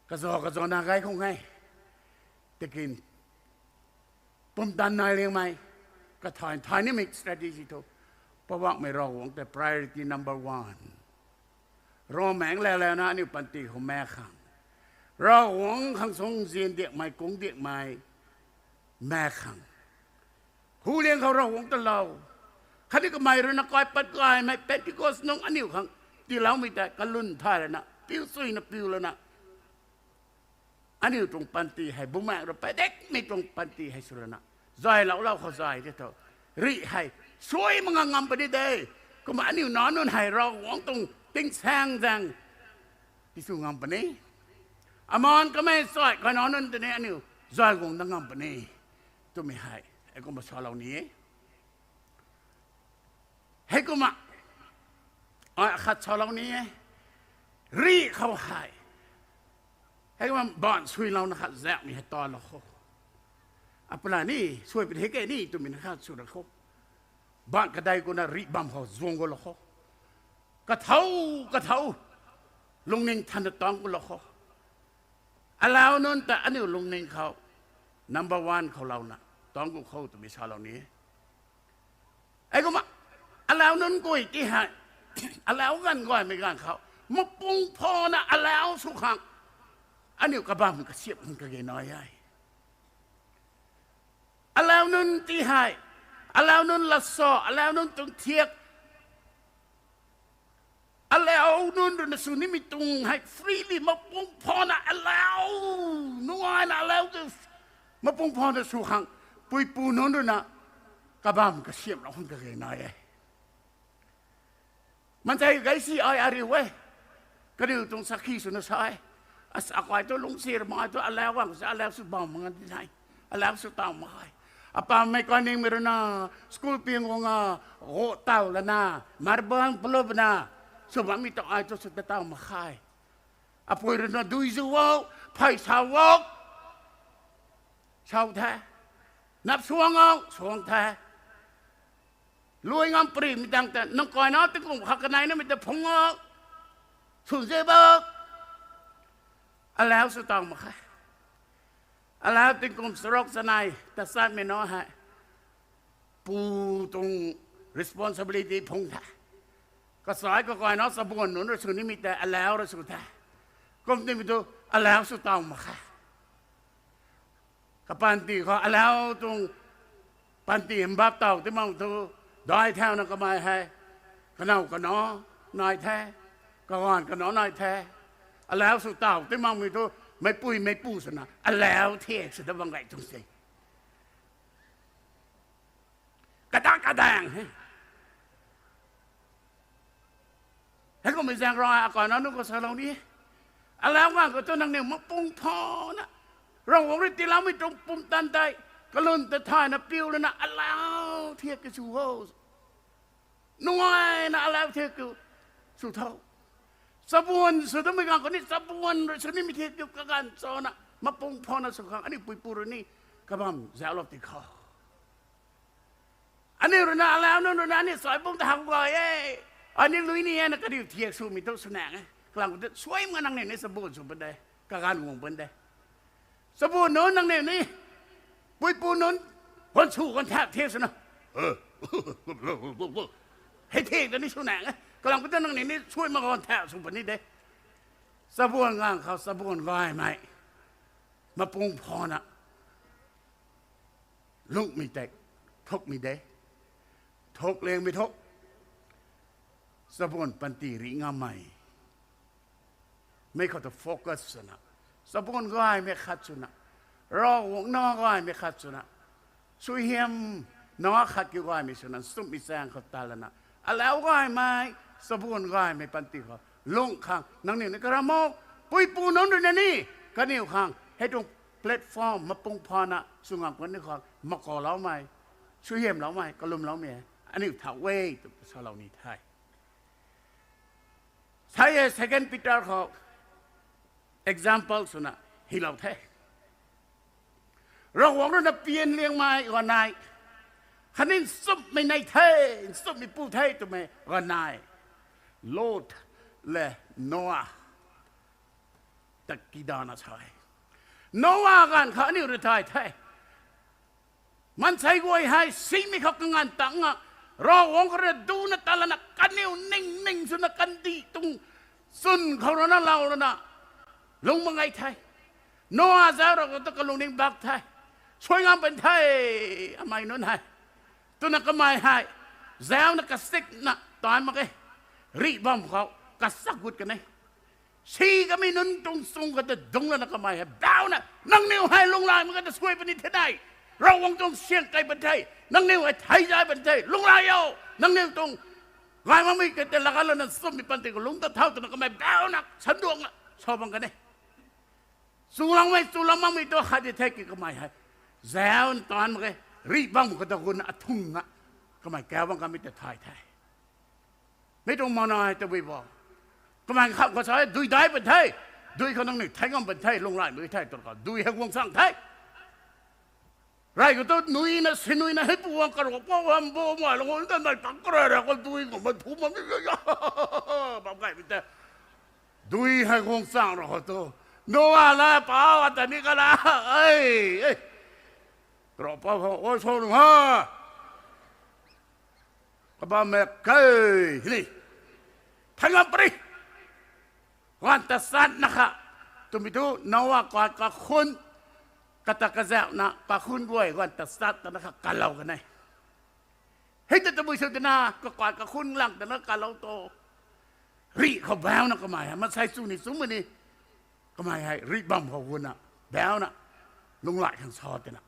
kazau kazau na gay khou nge. Tiki pumtan nai liangmei, kathay thay nimei strategy thu, Poubauhmei Ravguangc tei priority number one. Ravmaengc lalauna aniu panty khou maek khang, Ravguangc khang sung zian diakmei, kung diakmei maek khang, hu liang khou Ravguangc ta lou. Khatni kamei rui na kai pat gaymei Pentecost nung aniu khang tiiloumei tei kalun thay lana, piu suina piu lana, aniu tuang panty hei Bumaengc rui padikmei tuang panty hei sw lana, zayloulou khou zay tei thu, rih hei suai mak nga ngam puni de. Kumna aniu nac nunc hei Ravguangc tuang tingsaeng zaeng tisw ngam puni. Amaan kamei sai kai nac nunc tei ni aniu zay guang dat ngam puni twmei hei heikumna salou ni e. Heikumna, ai khat salou ni e. Rih khou hei, heikumna baanc suilouna khat zaekmei hei talou khou, apala ni suai puni hei ke ni twmei na khat sw ra khou, baanc kadai kuna rih bam khou zuang gulou khou, kathau, kathau, lungning thanna tangc gulou khou, alau nunc ta aniu lungning khou number one khou louna tangc gu khou twmei salou ni e. Heikumna, alau nunc guay ti hei, alau ganv gaymei ganv khou, mapung phana alau sw khang, aniu kabamv kasiamh khang kage nai e. Alau nunc ti hei, alau nunc lat sa, alau nunc tuang thiak, alau nunc rui na sw nimei tuang hei freely mapung phana alau, nungaina alau tu, mapung phana sw khang, puipu nunc rui na kabamv kasiamhlou khang kage nai e. Maansei gay si ai ariu e. Kaniw tuang sakhi swna sa e. As, akai tu lungcsir mai tu alau guang sa, alau sw bam mak nga di nai. Alau sw taw mak khe. Apammei kaningmei rui na school ping guang a, go taw lana, marble plu bana, sw bammei tu ai tu sw ta taw mak khe. Apui rui na dui zu o, phey sa o, sau the. Nap suang o, suang the. Lui ngam pary mei tang ta, nang kai na tingkum khat kanei namei ta phung o, swn ze bo. Alau sw taw mak khe. Alau tingkum charuk chanei ta satmei na hei, pu tuang responsibility phung the. Kasai kakai na chabuan nunc rui sw nimei tei alau rui sw the. Kum timei tu alau sw taw mak khe. Kapanty khou alau tuang panty mbap taw ti mak thu, dai thauna kamei hei, kanow kanac nai the, kaganv kanac nai the, alau sw taw ti makmei thu, meicpui meicpu swna alau thiak sw ta bam gay tuang se. Kadaeng kadaeng he. Heikummei zaeng rui akai na nunc khou salou ni e. Alau ganv khou tu nangniw mapung phana, Ravguangc rui tiiloumei tuang pumtan tei kalun ta thayna piu lana alau thiak ki sw o. Nungaina alau thiak ki sw tho. Chabuan sw damei ganv khou ni chabuan rui sw nimei thiak ki kaganv chana mapung phana sw khang aniu puipu rui ni kabamv zauclou ti khou, aniu rui na alau nunc rui na aniu sai pung ta hak gay e, aniu lui ni e na kaniw thiak swmei tu sw nang e. Kalam khou tu suai mak nangniw ni chabuan sw pun de, kaganv guang pun de. Chabuan nunc nangniw ni, puipu nunc, ganv sw ganv thak thiak swna, hei thiak ta ni sw nang e. Kalam khou tu nangniw ni suai mak ganv thak sw puni de. Chabuan ganv khou chabuan gaymei mapung phana lungmei tei thukmei de, thuk liangmei thu, chabuan panty rih ngammei mei khou ta focus swna, chabuan gaymei khat swna, Ravguangc na gaymei khat swna, suaihiam na khat kiu gaymei swna nchumhmei chaeng khou ta lana, alau gaymei, chabuan gaymei panty khou lung khang nangniw ni karam o. Puipu nunc rui na ni kaniw khang hei tuang platform mapung phana sw ngam kan ni khang makauloumei, suaihiamloumei, kalumloumei e. aniu thau e twna salou ni the. Sai e, Second Peter khou example swna hylou the. Ravguangc rui na pian liangmei ganv nai, khatni nchumhmei nei the, nchumhmei pu the twmei ganv nai, Lot le Noa ta kidana sa e. Noa ganv khou aniu rui thay the. Maansei guay hei simei khou kanganv tangc a, Ravguangc khou rui duna ta lana kaniw ning ning swna kandih tuang chwn khou rui na lou lana lung mak ge the. Noa zauc rau khou tu kalungning bak the. Suai ngam pan the, amei nunc hei. Twna kamei hei zaucna kasikna tan mak ge. Rih bam khou kasak gut kan e. Si kamei nunc tuang chung khou ta dungc lana kamei hei bauna, nangniw hei lunghlaic mak ge ta suai puni the nai. Ravguangc tuang syang kai pan the. Nangniw hei thei zai pan the. Lunghlaic o. Nangniw tuang gay makmei kata laka lana nchumhmei panty khou lungc ta thau twna kamei bauna sanduangna sa bam kan e. Chuloumei, chuloumei tu khat di the ki kamei hei zauc tan mak ge, rih bam khou ta gun athung na kamei kau bam kamei ta thay the. Mi tuang mana hei tabui bo. Kamei kham khou sa dui dai pan the. Dui khou nangniw thei ngam pan the, lunghlaic mak ge the, twna khou dui hei guang chang the. Rey khou tu nui na, sinui na, hei pu guang karuak pou ham bo mai lung ta nai tang kara ra khou dui khou ma thu ma mi ya. Bam gaymei tei. Dui hei guang chang ra khou tu, Noa la pau ata ni kala, ei, ei. Karuak pou khou, oi, so nung ha. Kabam mak khe, ni. Thei ngam pary. Ganv ta satna kha, twmei tu Noa kai kakhun, kata kazauhna kakhun guay ganv ta satna kha kalou kan e. Hei ta tabui sw twna kakai kakhun lang twna kalou tu, rih khou bauna kamei hei maansei chu ni chumei ni, kamei hei rih bam khou guna bauna lunghlaic khang sa twna.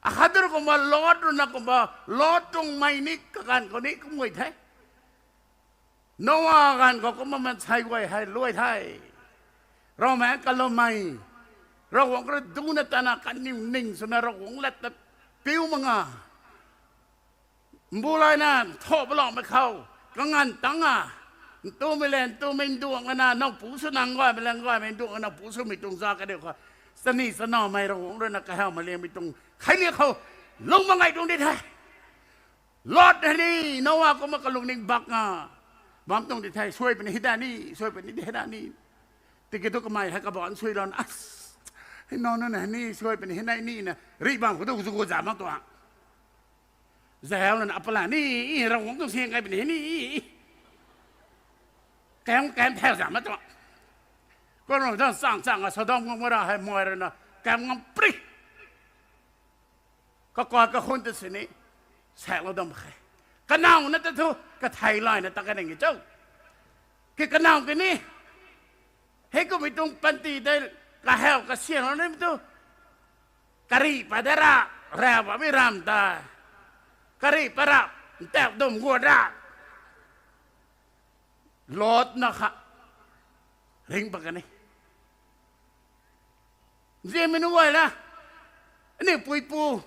Akhat ru kumna Lot rui na kumna, Lot tuang mei ni kaganv khou ni kum guay the. Noa ganv khou kumna maansei guay hei luai the. Ravmei kaloumei, Ravguangc rui duna tana kaniw ning swna Ravguangc lat ta piu mak nga. Mbu layna nthaw paloumei khou, kanganv tang a, ntumei le ntumei nduang ana, nowpu sw nang gaymei le gaymei nduang ana, nowpu swmei tuang za kaniw khou, chani chanamei Ravguangc rui na kahawmei liangmei tuang kheiliak khou lung mak ngay tuang di the. Lot hei ni, Noa kumna kalungning bak nga bam tuang di the, suai puni hei da ni, suai puni di hei da ni. Tiki tu kamei hei kabaanc sui lana, as, hei nunc nunc hei ni suai puni hei nai ni na, rih bam khou tu zu gu za mak tuang. Zauc lana apala ni, Ravguangc tuang syang kai puni hei ni, kam kam thau za mak tuang. Kou rui ta chang chang a Sodom Gomorrah hei mai rui na, kam ngam pary. Kakai kakhun ta sini, saeklou dam khe. Kanow na ta thu, kathei layna ta kaning e cho. Ki kanow ki ni, hei kummei tuang panty tei, kahaw kasianglou nimei tu, karih pat da ra, rav bammei ram ta, karih pat ra, ntauh dum guat ra, Lot na kha ring pat kan e. Nzianmei nunc guay la, aniu puipu,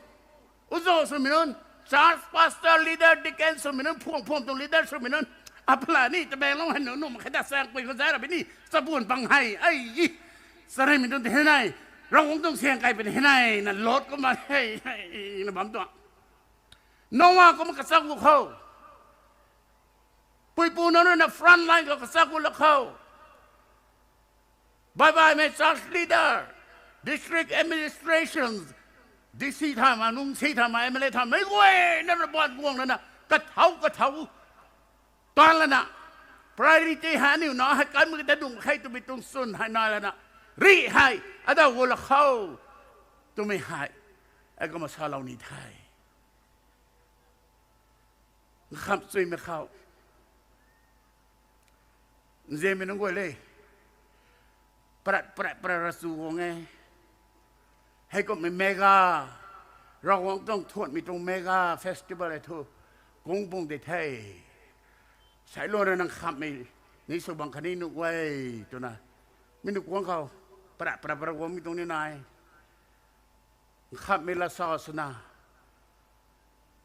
uzo swmei nunc, church pastor, leader, deacon swmei nunc, phuam phuam tuang leader swmei nunc, apala ni tabang lung hei nunc nuh mak khe ta, saengpui khou zai ra puni, chabuan pang hei, ei, charynmei tuang di hei nai, Ravguangc tuang syang kai puni hei nai na Lot kumna hei hei na bam tuang. Noa kumna kachak gu khou, puipu nunc rui na front line khou kachak gu lak khou, baih baihmei church leader, district administration, D C thaymei, nung si thaymei, M L A thaymei guay na rabat guang lana, kathau kathau tan lana, priority hei aniu na hei kanmei ta dungc khe twmei tuang chwn hei nai lana, rih hei adaw gu lak khou, twmei hei, ei kumna salou ni the. Nkhamh chuimei khou, nzianmei nunc guay le, prat prat prat ra chu guang e. Hei kumhmei mega, Ravguangc tuang thuanmei tuang mega festival hei thu, kung pung de the. Sailuan rui nang khamhmei ni sw bang khatni nuh e, twna, mi nuh guang khou, prat prat prat guangmei tuang ni nai. Nkhamhmei lasa swna,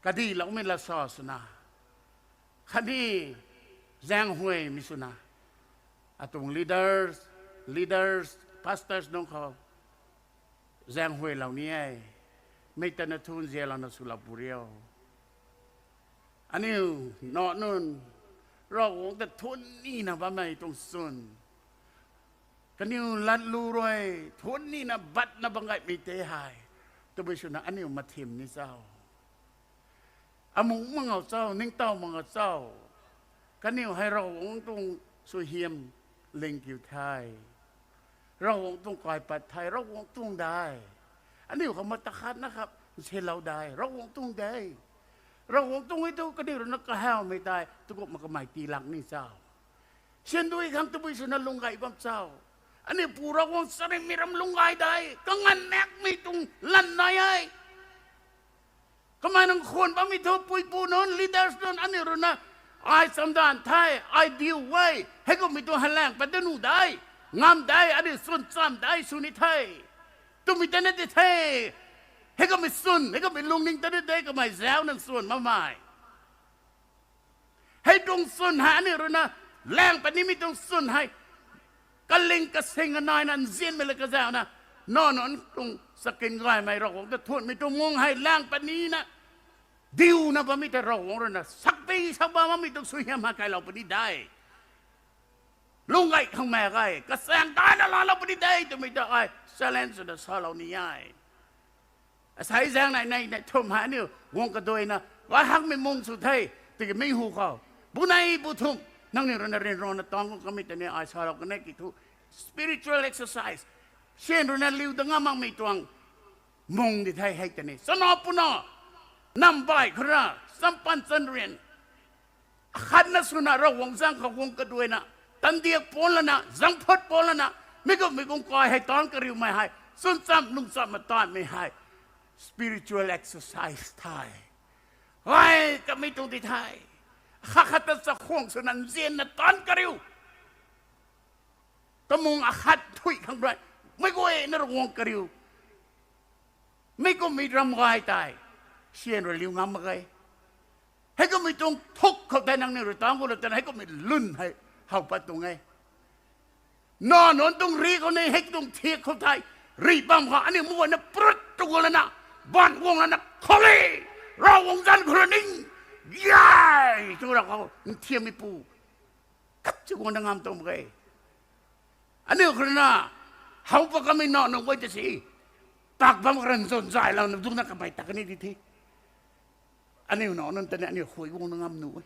kadiloumei lasa swna, khatni zaenghuaymei swna, atuang leaders, leaders, pastors nunc khou zaenghuaylou ni e. Mei tana thun zialouna swlou pu rio. Aniu nac nunc, Ravguangc ta thuan nina bammei tuang swn, kaniw latlu rui thuan nina batna bam gaymei tei hei, tabui swna aniu mathim ni cho? Amuh mak ngou cho, ningtow mak ngou cho? Kaniw hei Ravguangc tuang suaihiam ling kiu the. Ravguangc tuang kaipat the, Ravguangc tuang de. Aniu khou mata khatna khat nselou de, Ravguangc tuang de. Ravguangc tuang e tu kaniw ruina kahawmei tei tukumhna kamei tii lak ni cho? Syan dui khang tabui swna lung gay bam cho? Aniu Pu Ravguangc charynmei ram lung gay de, kanganv makmei tuang lan nai e. Kamei nang khwan bammei thu puipu nunc, leaders nunc, aniu ruina, ai chamdan the, ai diu e, heikumhmei tuang hei laeng pat da nuh de, ngam de, aniu chwn cham de sw ni the twmei ta na di the. Heikumhmei chwn, heikumhmei lungning ta ni de, kamei zauc nang chwn makmei. Hei tuang chwn hei aniu ruina laeng pat nimei tuang chwn hei, kaling kasing naina nzianmei le kazauhna, nac nunc tuang chakin gaymei Ravguangc ta thuanmei tuang mung hei laeng pat nina diuna bammei tei Ravguangc ruina sakpi sak bam makmei tuang suaihiam hei kailou puni de. Lung gay khang mak ge, kachaeng daina laalou puni de twmei ta ai challenge swna salou ni e. Asei zaeng nai nei nei thumh hei aniu guang kaduaina gay hakmei mung sw the. Tiki mi hu khou, bunei bu thumh nangniw ruina ryanrana tang kum kamei tei ni ai salou kan e ki thu, spiritual exercise, syan ruina liu da ngam makmei tuang mung di the hei tei ni. Chana puna, nambai khou rui champan chanrian, akhatna swna Ravguangc zaeng khou guang kaduaina, tandiak pan lana, zangphut pan lana, mi kumhmei kum kai hei taanc kariumei hei, chwn cham lung cham ma taanmei hei spiritual exercise the. Gay kamei tuang di the. Khat khat ta chakhwang swna nzianna taanc kariu. Kamung akhat thuy khang rui, mei guayna Ravguangc kariu. Mi kumhmei ram gay tei syan rui liu ngam mak ge. Heikumhmei tuang thuk khou tei nangniw rui tang gu la tana heikumhmei lwn hei how pat tuang e. Nac nunc tuang rih khou ni hei tuang thiak khou tei rih bam khou aniu mei guayna prut tu gu lana, baan guang lana khou le, Ravguangc zanc khou rui ning, yay tu ra khou nthiammeipu khat chu guangna ngam tuang mak ge. Aniu khou ruina how pat kamei nac nunc guay ta si, tak bam khou rui nzwn zay lana dungcna kamei tak kani di the. Aniu nac nunc ta ni aniu khuay guangna ngam nuh e.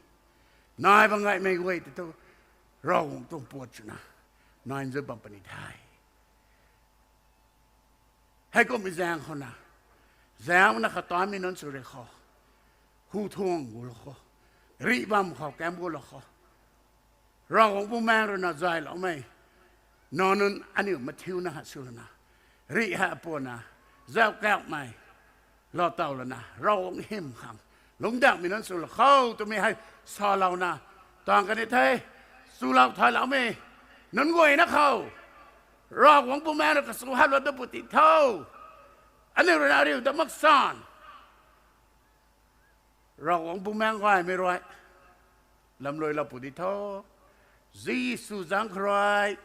Nai bam gaymei guay tei thu Ravguangc tuang puat swna nai nzut bam puni the. Heikumhmei zaeng khou na, zaengna khataanmei nunc sw rui khou, hu thuang gu lou khou, rih bam khou kam gu lou khou, Ravguangc Bumaengc ruina zayloumei nac nunc aniu mathiuna ha sw lana, rih ha puana, zauc kaumei lou taw lana, Ravguangc hym khang lungdauhmei nunc sw lou khou twmei hei salouna tang kani the. Swlou thayloumei nunc guayna khou Ravguangc Bumaengc rui kasu hatlou dat pu ti tho. Aniu ruina ariu dat mak san, Ravguangc Bumaengc gaymei rui lamluilou pu di tho. Jisu zaeng khou rui